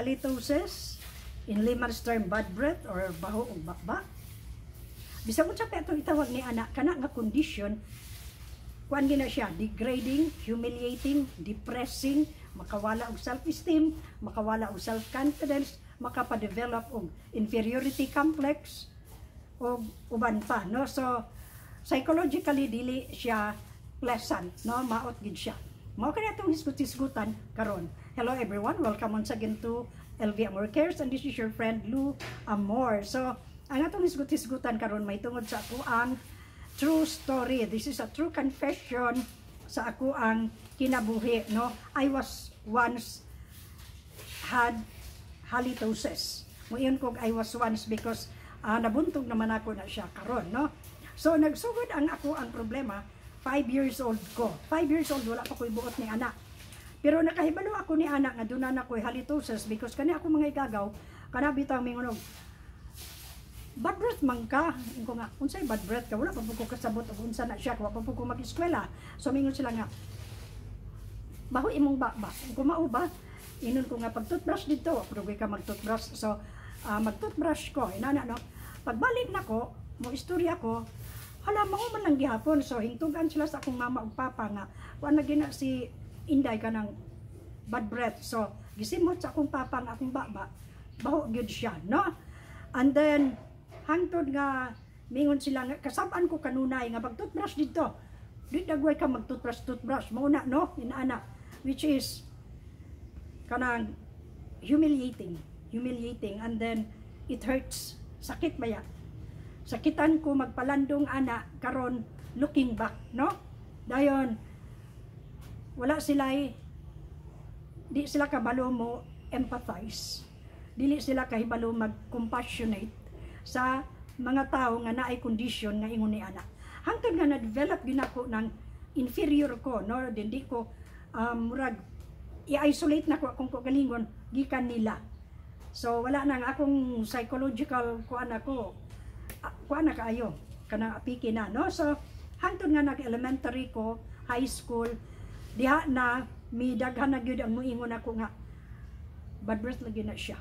Halitosis, in layman's term, bad breath or baho og bakba. Bisag unsa pa itong itawag ni ana, kana nga condition, kuan gina siya, degrading, humiliating, depressing, makawala og self-esteem, makawala og self-confidence, makapa-develop og inferiority complex, og uban pa, no? So, psychologically, dili siya pleasant, no? Maot gid siya. Mao kani atong hisgot-hisgutan karon. Hello everyone, welcome once again to LV Amor Cares and this is your friend Lou Amor. So, ang atong hisgot-hisgutan karon may tungod sa ako ang true story. This is a true confession sa ako ang kinabuhi, no? I was once had halitosis. Muingon kog I was once because nabuntog naman ako na siya karon, no? So nagsugod ang ako ang problema 5 years old ko. 5 years old, wala pa ko'y buot ni ana. Pero nakahibalo ako ni ana nga duna na ko'y halitosis because kani ako mga igagaw, kana bitaw mingon og, "Bad breath man ka." Ingon ko nga, "Unsay bad breath ka?" Wala pa po ko kasabot og unsa na siya, wala pa po ko mag-eskwela. So mingon sila nga, "Baho imong baba." Kung mao ba, inon ko nga, "Pag toothbrush dito," pero ka mag-toothbrush. So, mag-toothbrush ko, inana, no. Pagbalik nako, mo istorya ko, hala, mao man lang gihapon. So, hingtugan sila sa akong mama ug papa nga, kuan na gina si Inday, kanang bad breath. So, gisimot sa akong papa nga akong baba, baho gyud siya, no? And then, hangtod nga, mingon sila nga, kasab-an ko kanunay nga pag toothbrush dito, di dagway ka mag-toothbrush, toothbrush, mao na, no? Inaana, which is, kanang humiliating, humiliating, and then, it hurts, sakit baya. Sakitan ko magpalandong ana karon looking back, no? Dayon, wala sila, di sila kabalo mo empathize. Dili sila kahibalo mag-compassionate sa mga tao nga naay condition nga ingon ni ana. Hangtod nga na-develop gyud nako ng inferior ko, no? Dindi ko murag i-isolate na ko akong kaugalingon gikan nila. So wala nang akong psychological kuan ako. Kuan na kaayo kanang apiki na, no? So hangtod nga nag-elementary ko, high school, diha na midaghan na gyud ang muingon ako nga bad breath lagi na siya.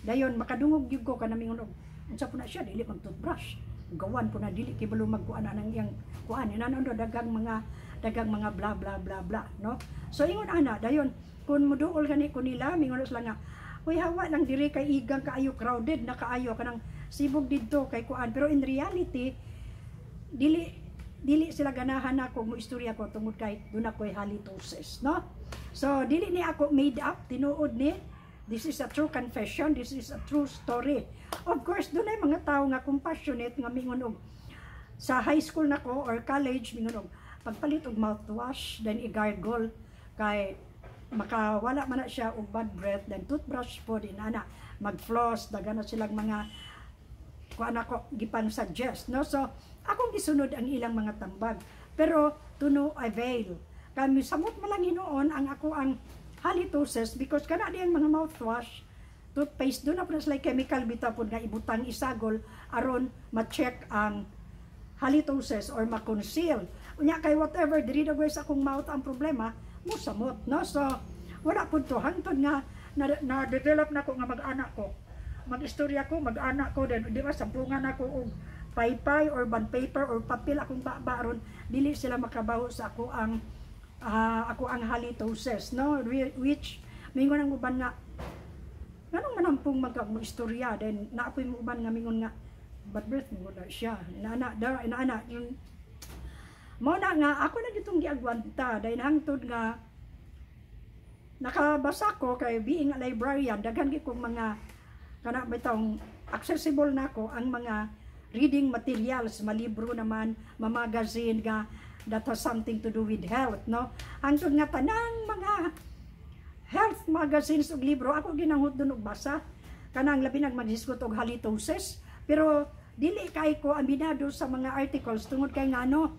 Dayon makadungog gyud ko kana mingon og, "Unsa po na siya, dili mag toothbrush. Gawan po na, dili kay balo magkuan na ng iyang kuan." Inano, daghang mga bla bla bla bla, no? So ingon ana, dayon kun muduol gani ko nila, mingon na sila nga, "Uy, hawa lang diri kay igang kaayo, crowded na kaayo, kanang sibog didto kay kuan." Pero in reality, dili dili sila ganahan ako mo istorya ko tungod kay duna ko'y halitosis, no? So dili ni ako made up, tinuod ni. This is a true confession, this is a true story. Of course, dunay mga tao nga compassionate nga mingon og sa high school nako or college, mingon og pagpalit og mouthwash, then i-gargle kay makawala man na siya og bad breath, then toothbrush po din ana, mag-floss, daghan na silang mga kuan ako gipang suggest, no? So akong gisunod ang ilang mga tambag, pero to no avail. Kami samot man lang hinuon ang ako ang halitosis because kana di ang mga mouthwash, toothpaste, duna po na sila chemical bitaw pod nga ibutang, isagol aron ma-check ang halitosis or ma-conceal. Unya kay whatever diri daw sa akong mouth ang problema, musamot, no? So wala pud to hangtod nga na, na develop na ko nga mag-anak ko, mag-istorya ko, mag-anak ko, then di ba sampungan ako og paypay or bond paper or papel akong baba aron dili sila makabaho sa ako ang halitosis, no? Which mingon ang uban nga, "Nganong manampong magka mo istorya?" Then naapoy mo uban nga mingon nga bad breath mo na siya, inaana da, inaana. Mao na nga ako na ditong giagwanta dahil hangtod nga nakabasa ko kay being a librarian, daghan gyud kong mga kana bitong accessible nako ang mga reading materials, malibro naman, ma-magazine nga that has something to do with health, no? Hangtod nga tanang mga health magazines ug libro ako ginanghot dun og basa, kanang labi nag maghisgot og halitosis. Pero dili kay ko aminado sa mga articles tungod kay ngano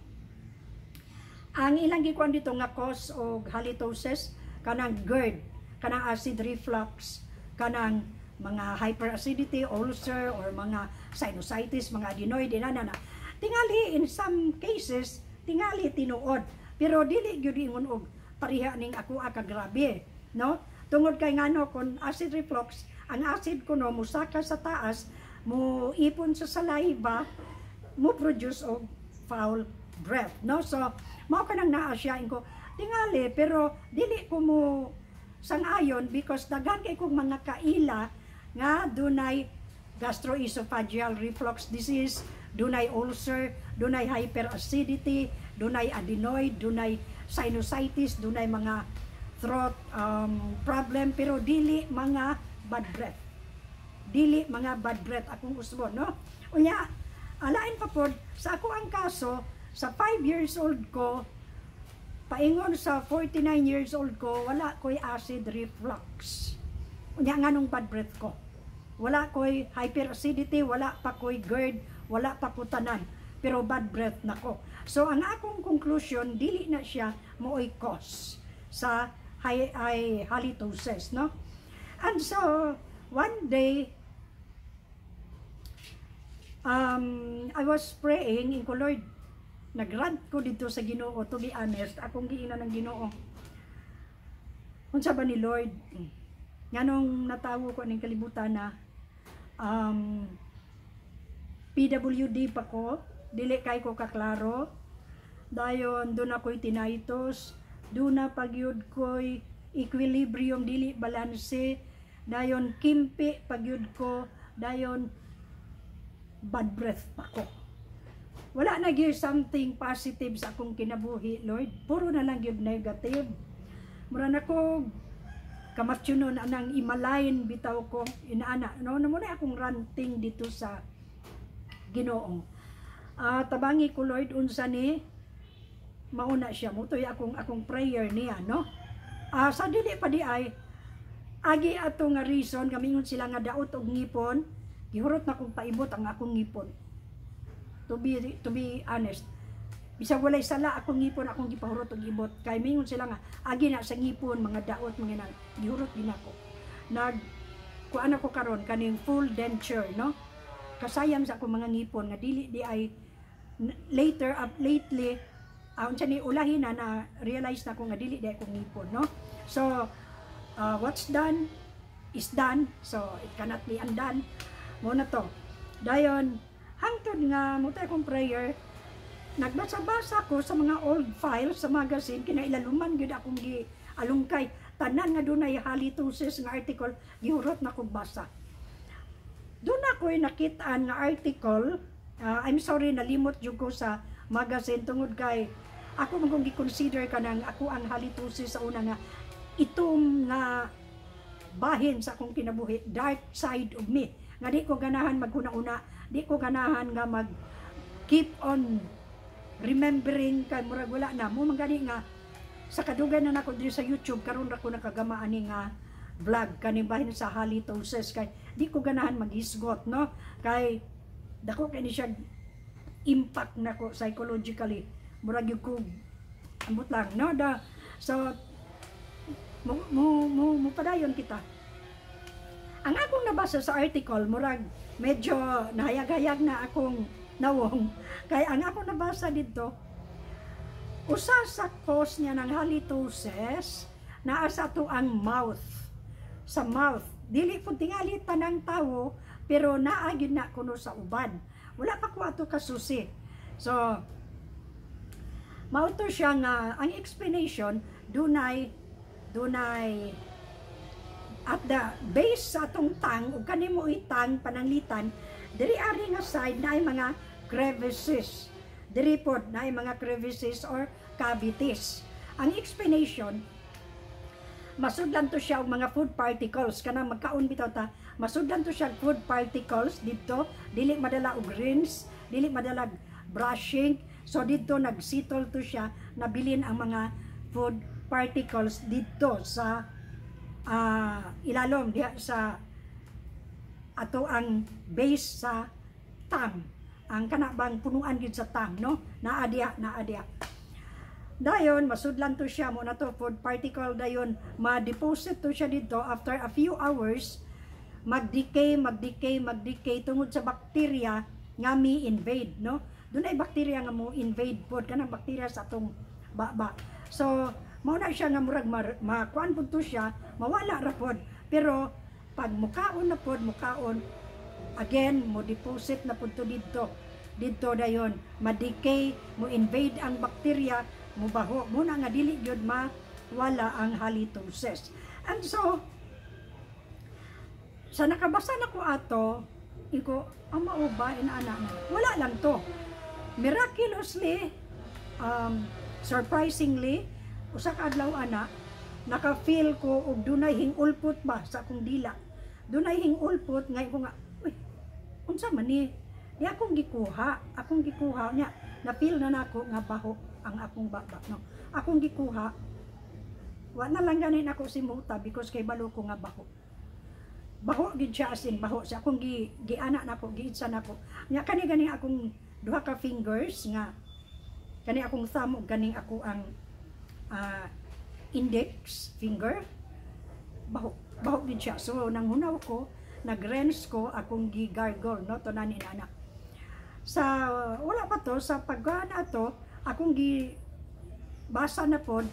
ang ilang gikuan dito nga cause og halitosis, kanang GERD, kanang acid reflux, kanang mga hyperacidity, ulcer, or mga sinusitis, mga adenoid, inana na. Tingali, in some cases, tingali tinuod. Pero dili gyud ingon og pareha ning ako kagrabe, no? Tungod kay ngano, kung acid reflux, ang acid kuno musaka sa taas, mo ipon sa saliva, mo produce og foul breath, no? So mao kanang naa siya ko tingali, pero dili ko mo sang-ayon because daghan kay kong mga kaila nga dunay gastroesophageal reflux disease, dunay ulcer, dunay hyperacidity, dunay adenoid, dunay sinusitis, dunay mga throat problem, pero dili mga bad breath. Dili mga bad breath akong usbon, no? Unya, alain pa pod, sa ako ang kaso, sa 5 years old ko, paingon sa 49 years old ko, wala ko'y acid reflux. Unya, nganong bad breath ko? Wala ko'y hyperacidity, wala pa ko'y GERD, wala pa ko tanan. Pero bad breath na ko. So, ang akong conclusion, dili na siya mooy cause sa high halitosis, no? And so, one day, I was praying, ingon ko, "Lord," nagrant ko dito sa Ginoo, to be honest, akong giingnan ang Ginoo. "Unsa ba ni, Lord? Nganong natawo ko ning kalibutan na PWD pa ko, dili kay ko kaklaro. Dayon duna ko'y tinnitus, duna pagyud ko'y equilibrium, dili balanse, dayon kimpi pagyud ko, dayon bad breath pa ko. Wala na gyud something positive sa akong kinabuhi, Lord. Puro na lang gyud negative." Mura na ko kamatsunon anang imalain bitaw ko inaana. No, na muna akong ranting dito sa Ginoo. "Tabangi ko, Lord, unsa ni mauna siya." Mutoy akong prayer niya, no? Sa dili pa di ay agi ato nga reason nga mingon sila nga daot og ngipon, gihurot na kong paibot ang akong ngipon. To be honest, bisag walay sala akong ngipon, akong gipahurot og ibot kay mingon sila nga agi na sa ngipon, mga daot, mga nang gihurot din ako. Nag kuan ako karon kaning full denture, no? Kasayam sa akong mga ngipon nga dili di ay later up lately, unsa ni, ulahin na na realize na ko nga dili di akong ngipon, no? So what's done is done, so it cannot be undone. Mo na to. Dayon hangtod nga mo akong prayer, nagbasa-basa ko sa mga old files sa magazine, kinailaluman gyud akong gi alungkay tanan nga dunay halitosis nga article, gihurot na kog basa. Doon ako'y nakitaan nga article. I'm sorry, nalimot jud ko sa magazine tungod kay ako man kong gi-consider kanang ako ang halitosis sa una nga itom nga bahin sa akong kinabuhi, dark side of me, nga di ko ganahan maghuna-una, di ko ganahan nga mag keep on remembering kay murag wala na mo. Man gani nga sa kadugay na nako diri sa YouTube, karon ra ko nakagama ani nga vlog kaning bahin sa halitosis kay di ko ganahan maghisgot, no? Kay dako kay ni siya impact nako psychologically, murag gyud ko ambot lang, no? Da so mo padayon kita. Ang akong nabasa sa article, murag medyo nahayag-hayag na akong nawong kay ang akong nabasa dito, usa sa cause niya ng halitosis naa sa ato ang mouth, sa mouth. Dili pud tingali tanang tawo, pero naa gyud na kuno sa uban. Wala pa ko ato kasusi. So mao to siya nga ang explanation, dunay at the base sa atong tongue ug kani mo itang pananglitan diri ari nga side na ay mga crevices. Diri pod na ay mga crevices or cavities. Ang explanation, masudlan to siya og mga food particles. Kanang magkaon bitaw ta, masudlan to siya og food particles didto, dili madala og rinse, dili madala brushing. So didto nagsettle to siya, nabilin ang mga food particles didto sa ilalom diha sa ato ang base sa tongue, ang kana bang punuan gid sa tongue, no? Naa diha, naa diha. Dayon masudlan to siya mo na to food particle. Dayon ma-deposit to siya dito. After a few hours, mag-decay, mag-decay, mag-decay tungod sa bacteria nga mi invade, no? Dunay bacteria nga mo invade pod, kanang bacteria sa atong baba. So Mao na siya nga murag makuan pud to siya, mawala ra pod. Pero pag mukaon na pod, mukaon, again mo deposit na pud to didto. Didto dayon, ma-decay, mo invade ang bacteria, mo baho. Mao na nga dili gyud mawala ang halitosis. And so, sa nakabasa na ko ato, iko, ang mao ba, inaana na. Wala lang to. Miraculously, surprisingly, usa ka adlaw ana, naka-feel ko og dunay hingulpot ba sa akong dila. Dunay hingulpot ngay ko nga, "Uy, unsa man ni?" Di akong gikuha nya, na-feel na nako nga baho ang akong baba, no. Akong gikuha, wa na lang ganin ako simuta because kay balo ko nga baho. Baho gid siya, as in baho sa akong gi giana nako, giitsa nako. Nya kani gani akong duha ka fingers nga kani akong thumb ug kaning ako ang index finger, baho baho gid siya. So nanghunaw ko, nag-rinse ko, akong gi-gargle, no, to nani nana. Sa wala pa to sa pagana to, akong gi basa na pod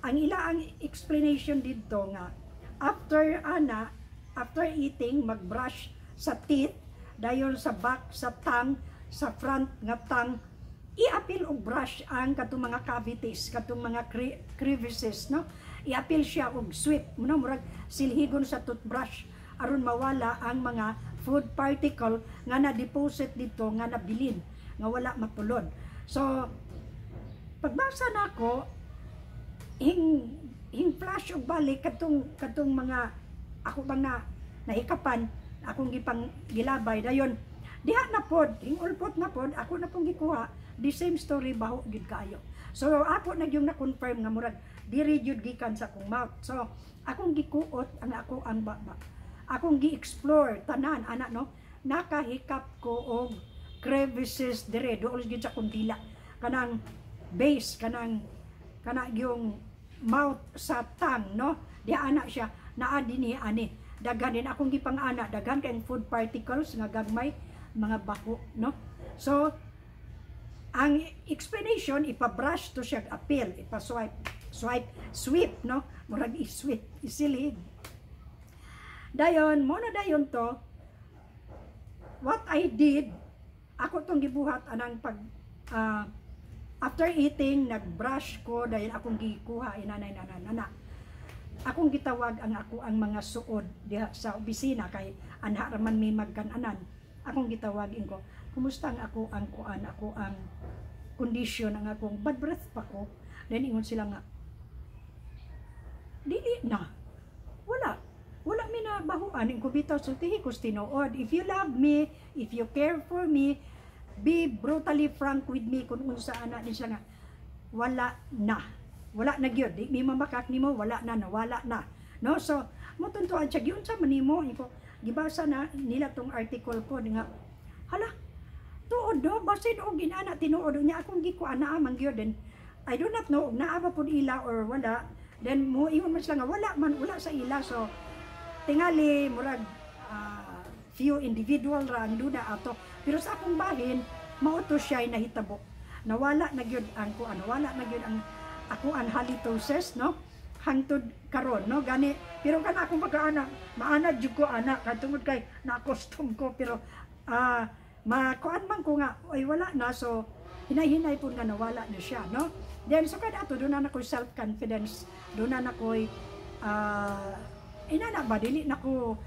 ang ila ang explanation didto nga after ana, after eating, magbrush sa teeth, dayon sa back sa tongue, sa front nga tongue, iapil og brush ang katong mga cavities, katong mga crevices, no. Iapil siya og sweep no, murag silhigon sa toothbrush aron mawala ang mga food particle nga na-deposit dito nga nabilin nga wala matulod. So pagbasa nako, hing hing flash og balik katong katong mga ako bang na nahikapan, akong gipang gilabay. Dayon diha na pod hingulpot na pod, ako na pong gikuha, the same story, baho gyud kaayo. So ako na yung na-confirm nga murag diri gyud gikan sa akong mouth. So akong gikuot ang ako ang baba, akong gi-explore tanan ana, no. Nakahikap ko og crevices dire dool gyud sa akong dila, kanang base, kanang kana yung mouth sa tongue, no. Di ana siya naa dinhi ani, daghan din akong gipang-ana, daghan kayong food particles nga gagmay, mga baho, no. So ang explanation, ipa-brush to siya, apil, ipa-swipe, swipe, sweep, no, murag i-sweep, isilhig. Dayon mo na dayon to, what I did, ako tong gibuhat anang pag after eating, nag-brush ko, dahil akong gikuha inanay nana nana. Akong gitawag ang ako ang mga suod diha sa opisina kay anha raman mi magkananan. Akong gitawag ko, "Kumusta ang ako ang kuan, ako ang kondisyon, ang akong bad breath pa ko?" Then ingon sila nga dili na, wala wala mi na bahuan. Ko bitaw, sultihi ko tinuod. If you love me, if you care for me, be brutally frank with me kung unsa ana ni siya nga wala na, wala na gyud, di mi mamakak nimo, wala na, nawala na, no. So motuntuan siya, "Giunsa man nimo?" Ko gibasa na nila tong article ko nga, hala, tuod do, basin og ginana tinuod niya akong gikuan naa man gyud. Then I do not know og naa ba pud ila or wala. Then mo ingon man sila nga wala man, wala sa ila. So tingali murag few individual ra ang duna ato, pero sa akong bahin mao to siya nahitabo, nawala na gyud ang kuan, nawala na gyud ang ako ang halitosis, no, hangtod karon, no. Gani pero kana akong pagkaana, maana jud ko ana kay tungod kay na-accustom ko, pero makuan man ko nga ay wala na. So hinay-hinay po nga nawala na siya, no. Then so kada ato doon na ko self confidence, doon na ko inana ba, dili na ko,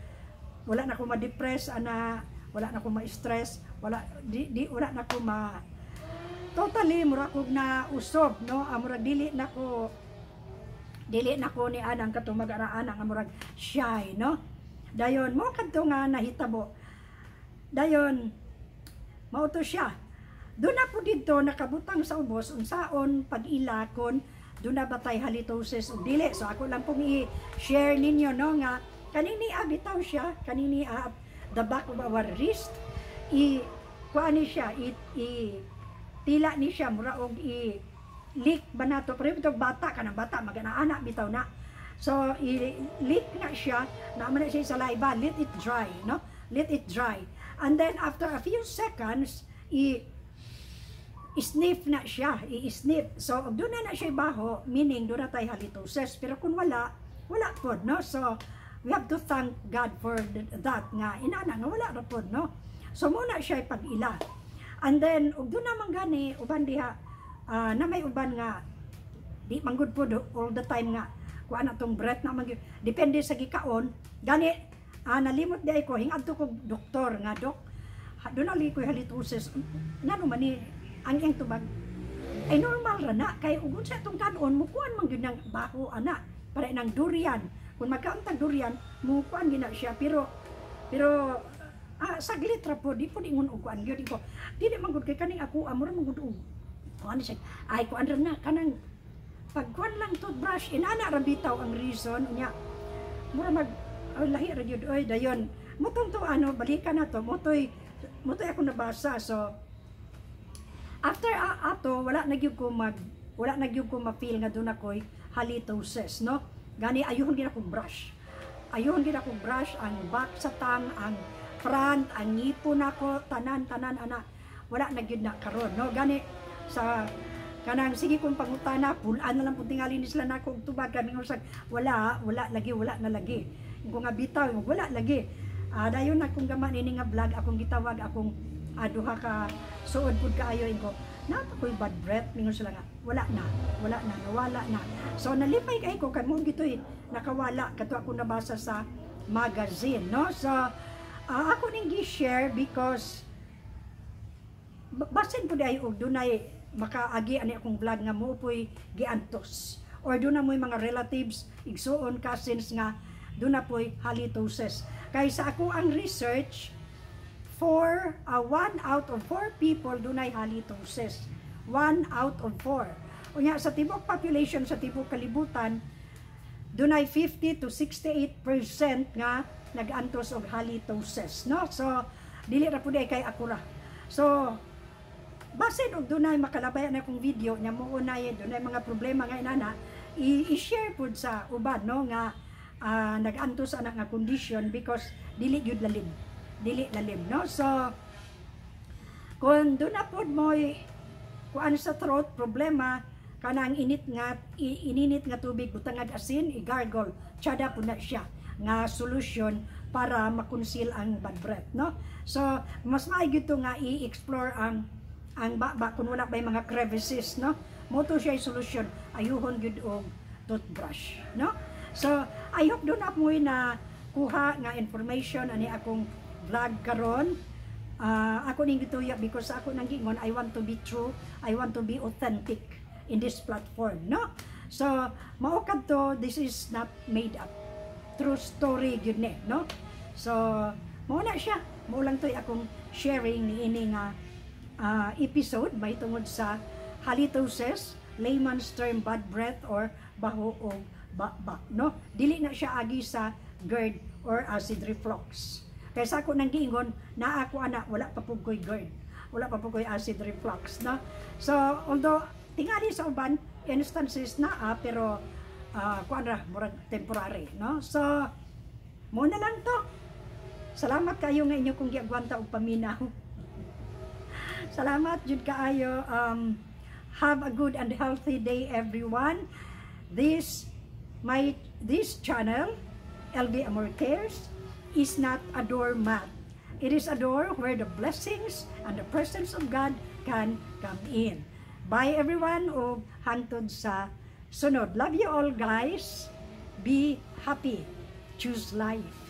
wala na ko ma-depress ana, wala na ko ma-stress, wala di, di wala na ko ma totally mura kog na usob, no. Murag dili na ko ni anang katong mag-araan nga murag shy, no. Dayon mo kadto nga nahitabo, dayon mao to siya. Doon na po dito nakabutang sa ubos unsaon pag-ila kon doon na ba tay halitosis o dili. So ako lang pong i-share ninyo, no, nga kanini bitaw siya, kanini the back of our wrist, i kuan ni siya, i tila ni siya, mura og i lick ba nato, pero ito bata kanang bata magana-ana bitaw na. So i lick na siya, na man na siya saliva, let it dry, no, let it dry, and then after a few seconds i Sniff na siya, i-sniff. So, og doon na na siya baho, meaning doon na tayo halitosis. Pero kung wala, wala pod, no? So, we have to thank God for that nga, inana nga wala ra pod, no? So, muna siya pag-ila. And then, og doon naman gani, uban diha, na may uban nga, di manggod pod all the time nga, kuan na tong breath na man gyud. Depende sa gikaon. Gani, nalimot di ay ko, hingadto ko doktor nga, "Dok, doon na ko halitosis." Ngano man ni ang iyang tubag ay, "Normal ra na kay ug unsa itong kanon, mukuan man gyud ng baho ana, para nang durian. Kung magkaon tag durian, mukuan gyud na siya, pero pero saglit ra po, di po ingon og kuan gyud." Ko dili man gud kay kaning ako amor man gud og kuan siya, ay kuan ra na kanang pag kuan lang, toothbrush, inana ra bitaw ang reason unya. Mura mag oh, lahi ra gyud oy. Dayon motong to, ano, balikan na to, motoy motoy ako nabasa. So after ato, wala na gyud ko ma-feel nga doon ako'y halitosis, no? Gani ayuhon gyud akong brush, ayuhon gyud akong brush ang back sa tongue, ang front, ang ngipon nako, tanan tanan ana. Wala na gyud na karon, no? Gani sa kanang sige kong pangutana, pulaan na lang pud tingali ni sila nako og tubag kami usag wala, wala lagi, wala na lagi ko nga bitaw, wala lagi. Dayon akong gama nini nga vlog, akong gitawag akong duha ka suod pud kaayo ko na ko'y bad breath. Mingon sila nga wala na, wala na, nawala na. So nalipay kay ko kay mo gitoy nakawala kato ako nabasa sa magazine, no? So ako ning gi-share because basin pud ay og dunay makaagi ani akong vlog nga mo po'y giantos or doon na mo'y mga relatives, igsuon, cousins nga doon na po'y halitosis. Kay sa ako ang research, four, one out of four people dunay halitosis. One out of four. Unya sa tibok population sa tibok kalibutan, dunay 50 to 68% nga nag-antos og halitosis, no? So dili ra pud kay ako ra. So basin og dunay makalabay na akong video nya mo unay dunay mga problema nga inana, i-share pud sa uban, no, nga nag-antos ana nga condition because dili gyud lalim, dili lalim, no? So kung doon na pod mo'y kuan sa throat problema, kanang ininit nga tubig, butangag asin, i-gargle, tsada po na siya nga solution para makonceal ang bad breath, no? So mas maayo gyud to nga i-explore ang baba kung wala pa mga crevices, no? Mo to siya solution, ayuhon gyud og toothbrush, no? So I hope doon na mo'y na kuha nga information ani akong vlog karon. Ako ning gituya because ako nang giingon, I want to be true, I want to be authentic in this platform, no? So mao kadto, this is not made up, true story gyud ni, no? So mao na siya, mao lang to'y akong sharing ni ini nga episode may tungod sa halitosis, layman's term bad breath or baho og ba, no? Dili na siya agi sa GERD or acid reflux. Kaya sa ako nang giingon, naa ako ana, wala pa pud ko'y GERD. Wala pa pud ko'y acid reflux, no? So, although tingali sa uban instances naa, pero kuan ra, murag temporary, no? So, mo na lang to. Salamat kayo nga inyo kong giagwanta og paminaw. Salamat jud kaayo. Have a good and healthy day, everyone. This channel, LV Amor Cares, is not a doormat. It is a door where the blessings and the presence of God can come in. Bye everyone ug hangtod sa sunod. Love you all, guys. Be happy. Choose life.